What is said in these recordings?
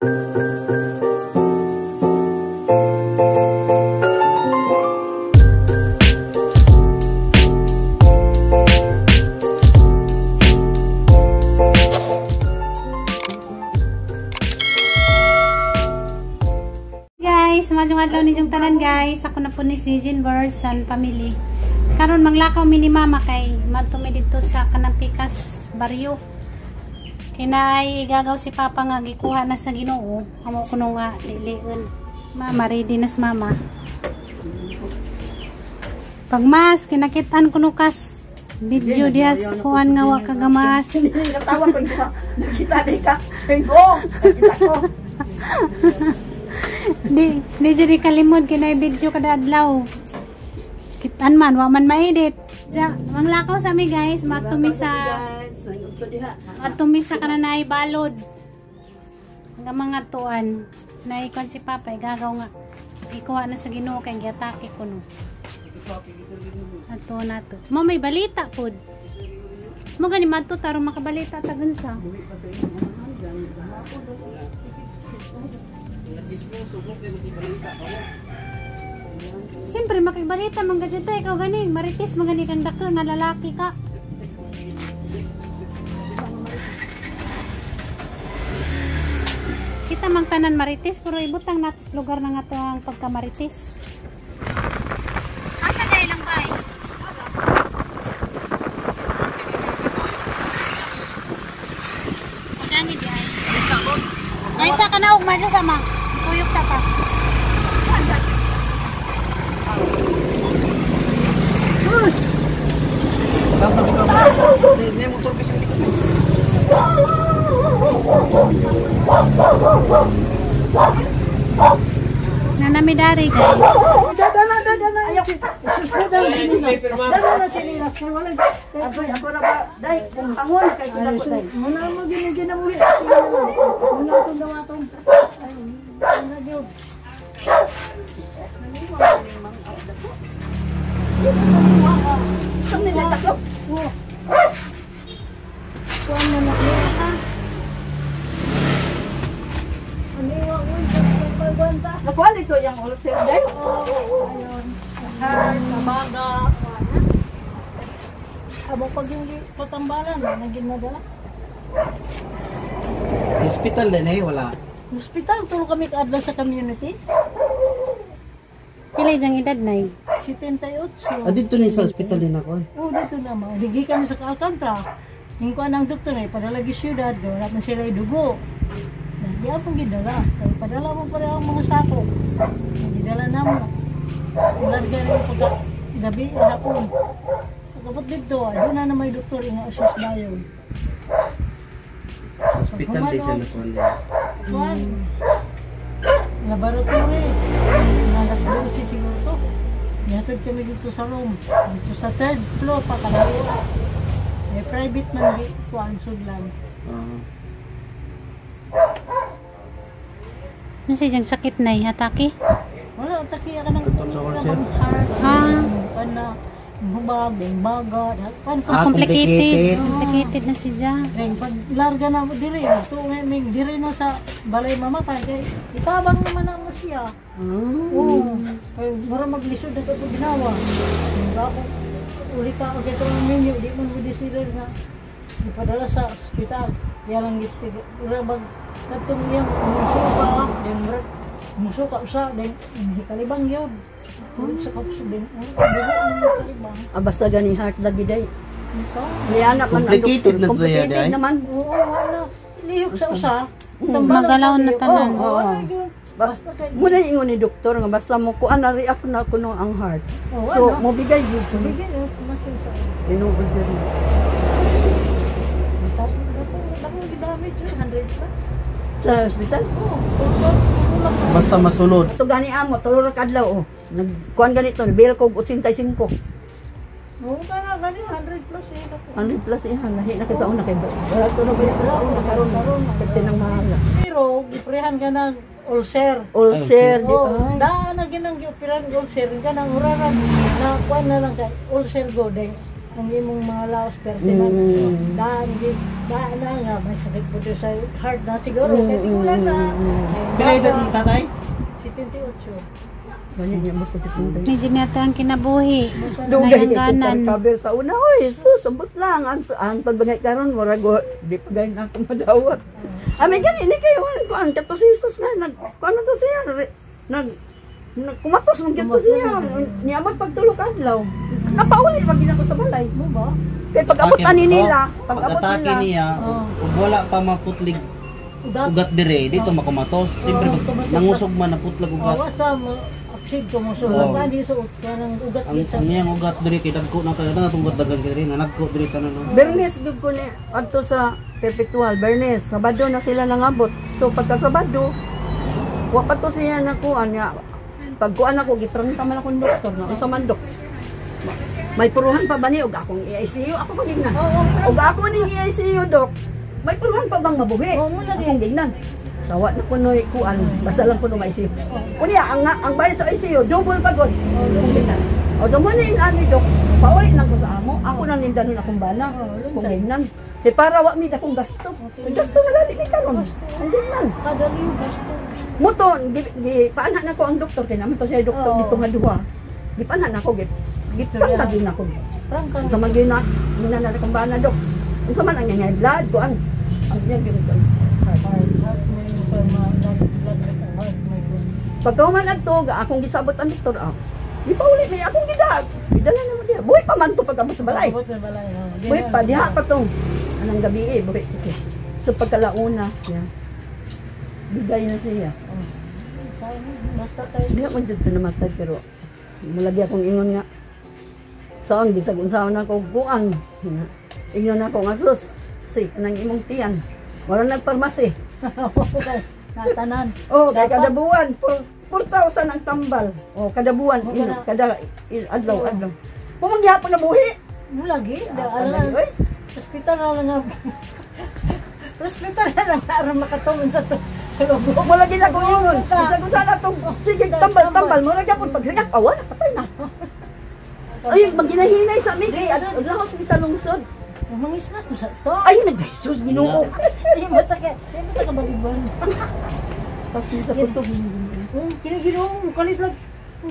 Guys, maayong adlaw ninyong tanan, guys. Ako na po ni si Jean Burrs and family. Karon manglakaw mi ni Mama kay madto mi didto sa kanang Pikas baryo. Kinay igagaw si Papa nga gikuha na sa Ginoo. Amo kuno nga liliun. Mama, ready na si Mama. Pagmas kinakit-an kuno kas video dihas kuan nga wa kagamas. Natawa ko ito. Nakita di ka. Go! Nakita ko. Di di jud kalimod kinay video kada adlaw. Kitan man wa man maedit. Ja, manglakaw sa mi guys, matumi sa matumi sa kananay balod. Nga mga tuan naikon si Papa igagaw nga ikuha na sa Ginoo kay giatake kuno. Ato nato. Mo may balita pod. Mo gani madto tarong makabalita ta gunsa. Siyempre makibalita man gud ta ikaw gani marites man gani kang dako nga lalaki ka. Kita mang tanan marites pero ibutang nato sa lugar na nga to ang pagkamarites. Asa dai lang bay? Dani di ay. Ay sa kanaog man sa ma. Kuyog sa pa. Nanami dari guys. Dadala, dadala. Ayaw. Dadala sinila. Wala. Ako ra ba? Dai, pangon kay kita ko dai. Muna mo ginabuhi. Muna atong dawaton. Ay, muna gyud. Kuan na na ha. Nakuha nito yung ulcer day? Ayun. Heart, nabaga. Abo pag yung patambalan, naging nadala. Hospital din eh, wala. Hospital, turo kami kaadlaw sa community. Pila diyang edad na eh? 78. Ah, dito ni sa hospital din ako. Oo, dito naman. Digi kami sa Alcantara. Yung kuha ng doktor eh, padala gi siyudad, wala man sila dugo. Di akong gidala. Kaya padala mo pareho ang mga sako. Gidala na mo. Larga rin pagka gabi, hapon. Pagkabot dito, doon na na may doktor nga asus na yun. Hospital din siya nakuha niya. Kuhan. Laboratory. Mga alas 12 siguro to. Nihatod kami dito sa room. Dito sa third floor pa kalayo. May private man di kuan sudlan. Ano siya sakit na eh? Atake? Wala, atake ka ng heart. Ah. Kana, hubag, baga. Ah, complicated. Complicated na siya. Then, pag larga na mo, dire na. Ito nga, dire na sa balay mamatay. Kaya, itabang naman na mo siya. Oo. Kaya, mura maglisod na ito ginawa. Ako, ulit ka, okay, ito ang ninyo. Di man mo disila na ipadala sa ospital. Kaya lang, mura mag, natong iyang musuka, then mura, musuka usa, then kalibang yun. Sa kapso din. Kalibang. Ah, basta gani heart lagi day. Ito. Nianak man ang Complicated doktor. na to yan, Complicated ay. naman. Oo, wala. Lihok sa usa. Magalaw na tanan. Oo, basta kay Muna ingon ni doktor nga basta mo kuan na react na kuno ang heart. Oo, So ano? mobigay gyud ko. Bigyan masin sa. Tinuod diri. Dako gidamit 100 plus. Sa hospital. Oo, Basta masulod. Ato gani amo tulo ra kadlaw oh. Nagkuan ganito bill ko 85. Oo, kana gani 100 plus eh. Dako. 100 plus eh lahi na kay sa una kay wala to na ba una karon karon kasi nang mahal. Pero giprehan ka ng ulcer. Ulcer di Oh, ay. daan na ginang gioperahan ulcer ka nang uraran na kuan na lang kay ulcer go deng. Ang imong mga laos personal. Daan daan na nga may sakit po sa heart na siguro kay tigulang na. Pila edad ni tatay? 78. Ganyan niya mo ko dito. Medyo nata ang kinabuhi. Dugay ni Nayangganan. cover sa una oy. Sus, ambot lang ang antod bagay karon murag di pa gay na ako madawat. Ami gani ni kayo ko ang kato si Jesus nga nag kuano to siya nag kumatos nung gyud to siya. Niabot pagtulo ka adlaw. Napauli pag gina ko sa balay. Mo ba? Kay pag-abot ani nila, pag-abot pag-atake nila. niya, ug wala pa maputlig Ugat. ugat dire, dito makumatos. Siyempre, Oo, pag kumatos. nangusog man naputlag Oh, ugat. basta mo aksid ko mo Oo. sulod ani sa kanang ugat Ang gid sa ang iyang ugat dire kay dagko na kay atong ugat daghan kay dire nagko dire tanan no. Bernes gud ko ni adto sa Perpetual Bernes, Sabado na sila nangabot. So pagka Sabado, wa pa to siya nakuan niya. Pagkuan ako giprangka man akong doktor na unsa man dok. May puruhan pa ba ni og akong ICU ako pa gignan. Og ako ning ICU dok. May puruhan pa bang mabuhi? Oo, mo lagi. Akong gignan. Sawa na kunoy kuan, basta lang kuno ma-ICU. Unya ang bayad sa ICU double pa gud. Akong gignan. O so mo ni ani dok, pauwi lang ko sa amo. Ako nang nindanon akong bana. Kung gignan. Kay para wa mi dakong gasto. May gasto na gani mi karon. Ang gignan. kada liw gusto. Muto gi paana na ko ang doktor kay naman to siya doktor Oo. dito nga duha. Gipaana na ko gi giprangka gyud na ko. Prangka. Unsa man gyud na na na akong bana dok. Unsa man ang ngay blood ko ang iyang gyud ko. Heart, heart may ma blood heart may Pagka man adto akong gisabot ang doktor ah. Di pa uli may akong gidag. Gidala na mo diha. Buhi pa man to pag-abot sa balay. Abot na balay. Oh. Di Buhi na- pa diha pa tong anang gabi eh buhi. Okay. So pagkalauna, yeah. Bigay na siya. Oh. Sayang, basta tayo. Diha man jud to namatay pero malagi akong ingon nga saon bisag unsaon ako kuan. Ingon ako nga sus, si kanang imong tiyan. Wala nagparmasi. Natanan. Oh, kay Dapat. kada buwan 4,000 ang tambal. Oh, kada buwan, Mo ino, na. kada adlaw adlaw. Pumangyapon na buhi. Mo lagi, da Ah, ala. oy. Hospital na lang nga. Hospital na lang aron makatuon sa to sa logo. Wala gid ako ingon. Oo, ta. Bisag unsa na tong sige tambal tambal mo ra gyapon pag awa na patay na. Ay, maginahinay sa mi kay at lahos mi sa lungsod. Mangisna ko sa to. Ay, nag-Jesus Ginoo. Di mo ta ka, di mo ta ka balibon. Pas mi sa kusog. Kini Ginoo kalit lang.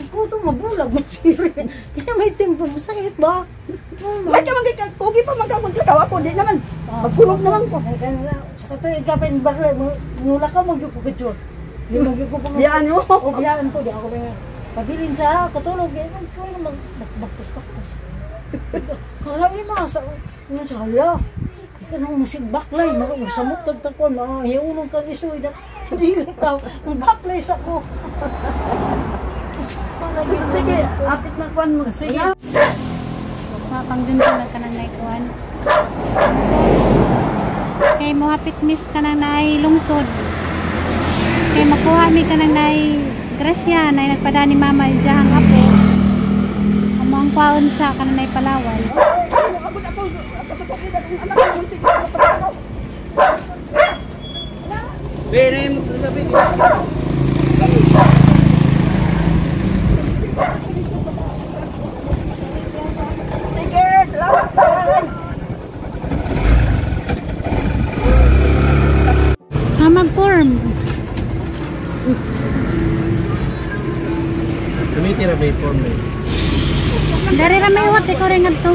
Kuto mabulag masiri. Kini may tempo mo sakit ba? Ay, ka man kay kugi pa man ka maglakaw ako di naman. Magkurog naman ko. Sa kato ikapin bakla mula ka magyud ko kitsur. Di magyud ko pa. Biyaan mo. O biyaan ko di ako may pabilin sa katulog eh ko mag baktas-baktas. Kala mi mga sa nga sa hala. Ikaw nang masig baklay, masamok tag takon, mga hiunong kag isoy na. Dili taw, ang baklay sa ko. Sige, apit na kwan mo. Sige. Mapang dun ko na kanang naikuan. Kay mohapit miss kanang naay lungsod. Kay makuha mi kanang naay grasya na nagpada ni mama iyahang apo. Amo ang kwaon sa kanang naay Palawan. Abot ako, kasapot nila akong anak ko, muntik na mapatay. Bere mo sabi. Sige, salamat tayo. Ah, mag-form. Gamitin ra may form eh. Dari ra may uwat, ikaw rin ngadto.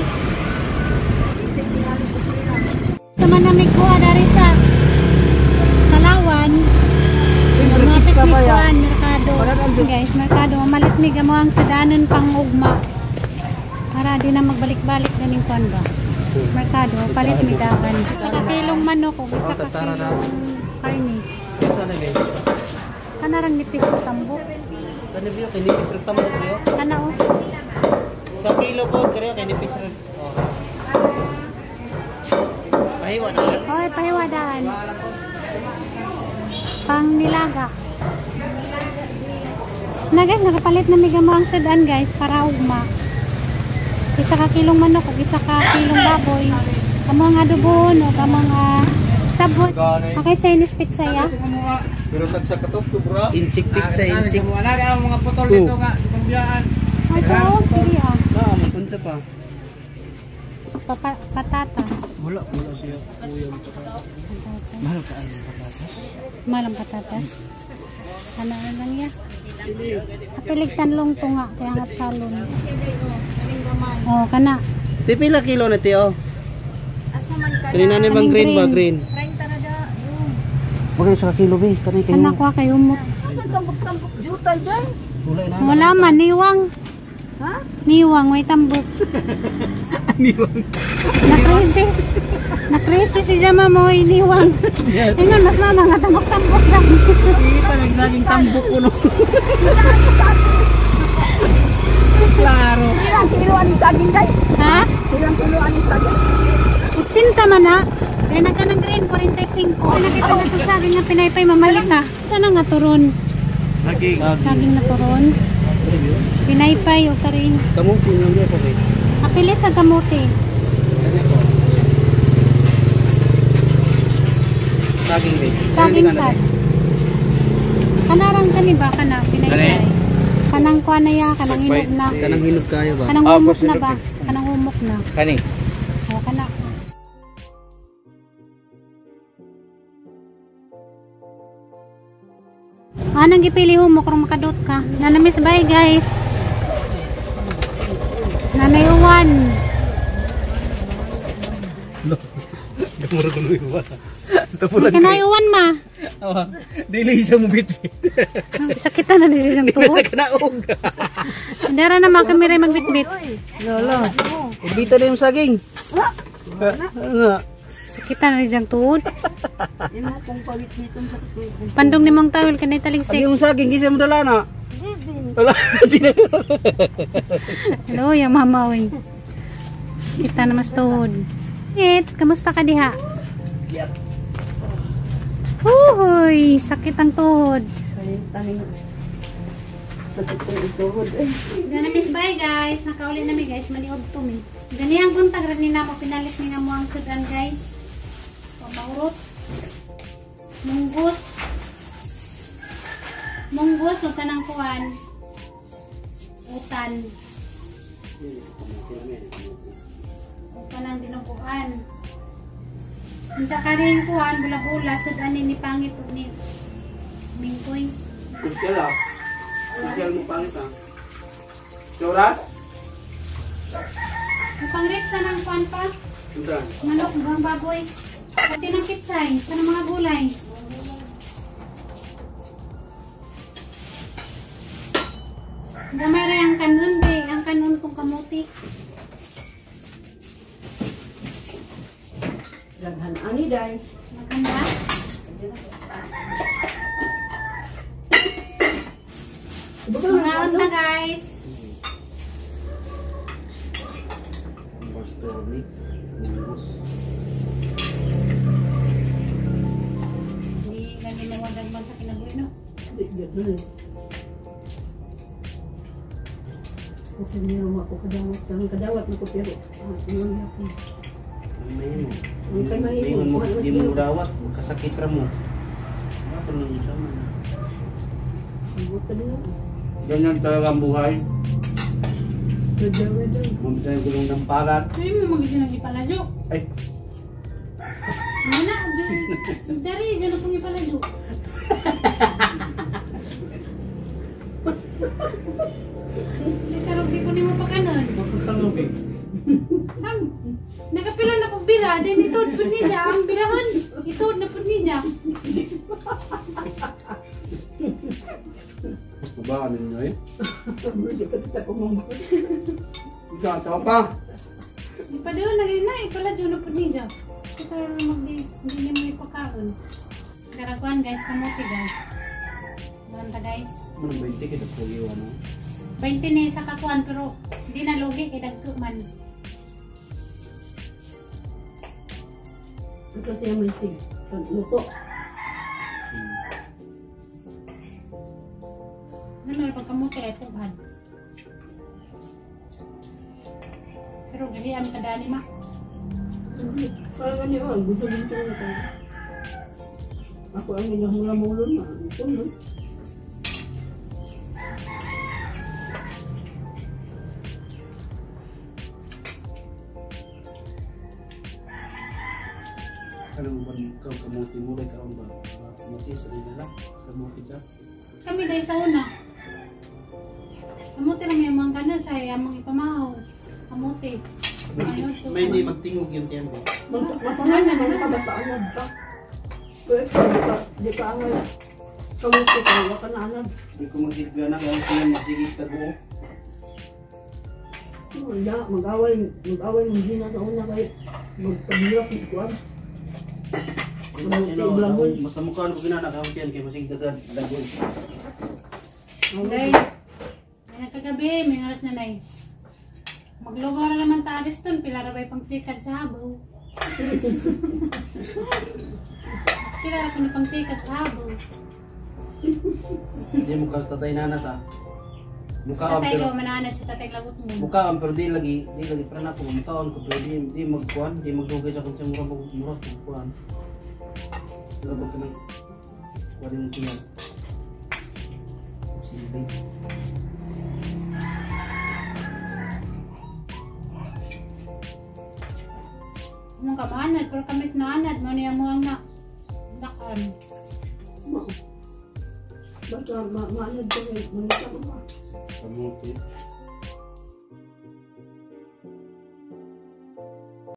Sama na may kuha dari sa Palawan. Mapit mi kuan, merkado. Guys, merkado. Mamalit mi gamo ang sadanon pang ugma. Para di na magbalik-balik ganing kuan ba. Merkado, palit mi dawan. Isa ka kilong manok o isa ka kilong karne. Sa na be? Kanarang nipis ng tambok. Kani biyo kay nipis ra tambok biyo. Kana oh. Sa kilo ko kaya kay nipis ra. Oh. Pahiwa na. Oy, pahiwadaan. Pang nilaga. Na guys, nakapalit na miga mo ang sudan guys para ugma. Isa ka kilong manok ug isa ka kilong baboy. Kamo ang adobohon o kamo ang sabot. Okay, Chinese pizza ya. Pero sa sa katubtub bro. Insik pizza, insik. Wala na ang mga putol Two. dito nga, itong biyaan. Ay, ito, sige ah. Na, unsa pa? Patatas. Wala, wala siya. Kuya patatas. Mahal ka ang patatas. Mahal ang patatas. Ano lang ya? Apilig tanlong tunga kaya ngat salon. Oh, kana. Ti pila kilo na tiyo? Kanina ni bang green ba green? 30 na da. Bagay sa kilo be, kanay kayo. Kana kuha kay umot. Tambok-tambok jutay day. Wala man niwang. Ha? Niwang way tambok. Niwang. Na-crisis. Na-crisis si Jama mo niwang. Ingon mas mama nga tambok-tambok lang. Kita nagsaging tambok ko no. Klaro. Ilang kilo ang saging day? Ha? Ilang kilo ang saging? 80 man na. Kaya nagka ng green, 45. Kaya nakita na ito sa akin nga pinaypay, mamalik ka. Saan na nga turon? Saging. Saging na turon. Pinaypay o karin. Kamuti nang niya pa be. Apili sa kamote. Kanya ko. Saging be. Saging sad. Kanarang kani ba kana pinaypay? Kanang kuha na ya, kanang hinog na. Kanang hinog kayo ba? Kanang humok na ba? Kanang humok na. Kani. O kana. Anong gipili humok kung makadot ka? Nanamis bye guys. Nanay Juan. Murag kuno iwa. Tapulan Kanay Juan ma. Dili siya mo bitbit. Sakitan na din siyang Sa tuhod. kanaog. Dara na mga kami rin magbitbit. Lala. Urbita na yung saging. Wala. Sakitan na din siyang tuhod. Imo kung pawit nito sa tuig. Pandong ni mong tawil kanay talingsik. Agi yung saging kisa mo dala na. Wala. Di na. Hello, ya mama oy. Kita na mas tuhod. Et, kamusta ka diha? Uy, sakit ang tuhod. Taning sakit kong ituhod eh. Gana miss bye guys, nakauli na mi guys, maniod to mi. Ganihang buntag ra ni namo pinalit ni nga mo ang sudan guys. Pamaurot. Munggos. Munggos ug kanang kuan. Utan. Ug kanang dinuguan. Unsa kaning kuan bula-bula sudan ni pangit ug ni mingkoy. Kusyal ah. Kusyal mo pangit ah. Oras? Ang pangrip sa nang kuan pa. Unsa? Manok ang baboy. Pati ng pitsay, kanang mga gulay. Gamay ra ang kanon be, ang kanon kong kamuti. Daghan ani day. Maganda. Mga unta guys. Pastor ni. Munggos. Hindi gani mawadag man sa kinabuhi no. Di gyud na. Okay, meron ako kadawat. Ang kadawat na ko pero yun ako. May mo. Ang kay mahimo. Di mo di mo dawat, kasakit ra mo. Ano lang siya man. Buta din ako. Ganyan talaga ang buhay. Nagdawa daw. Mamita yung gulong ng palat. Sabi mo magiging nang ipaladyo. Ay, Mana, dari dyan akong ipaladyo. Di tarong di ko nimo pa kanon. Ang nakapila na pong bira, then ituod po niya ang birahon. Ituod na po niya. Ba ninyo eh? Hindi ka kita kumamot. Ikaw, tawa pa. Ipadoon na rin na, ipaladyo na po niya. Ito mag di niya mo ipakaon. Karaguan guys, kamuti guys. Doon ta guys. ano 20 kita po ano. 20 na sa kakuan pero hindi na lugi kay dagko man. Ito siya may sig. Luto. Ano pag kamuti ay tubhan. Pero galian ka dali ma. Parang ganyan, oh, gusto din ko na tayo. Ako ang ginahula-mulon na. Ito, no? Ikaw kamuti mo rin karon ba? Kamuti sa nila. Kamuti ka. Kami dahil sa una. Kamuti na may mga kanan sa among ipamahaw. Kamuti. Ayaw to. May hindi magtingog yung tiyan ko. Masanay naman ka basta anad ka. Pero ikaw, di ka angay. Kamuti ka, wa ka na anad. Hindi ko magigla na kaya tiyan magsigig tago. Wala, mag-away, mag-away mong gina sa una kay magpabirap ni kuan. Basta mukhaan ko ginana kaya tiyan kay masigig dagan dago. Day. Ay nagkagabi, may oras na nay. Maglugaw ra naman ta ariston, pila ra bay pangsikat sa habaw. Pila ra kuno pangsikat sa habaw. Hindi mukha sa tatay nana ta. Mukhaan Tatay pero ko mananad sa tatay lagot mo. mukhaan pero di lagi pero nako mukhaan ko pero di magkuan, di magdugay sa kung mura mura kuan. Pero ba kanang kuan mo tiyan. Sige. Mong kamanad, pero kami naanad, mo niya mo ang na. Dakan. Basta maanad ka kay manita mo ka. Kamuti.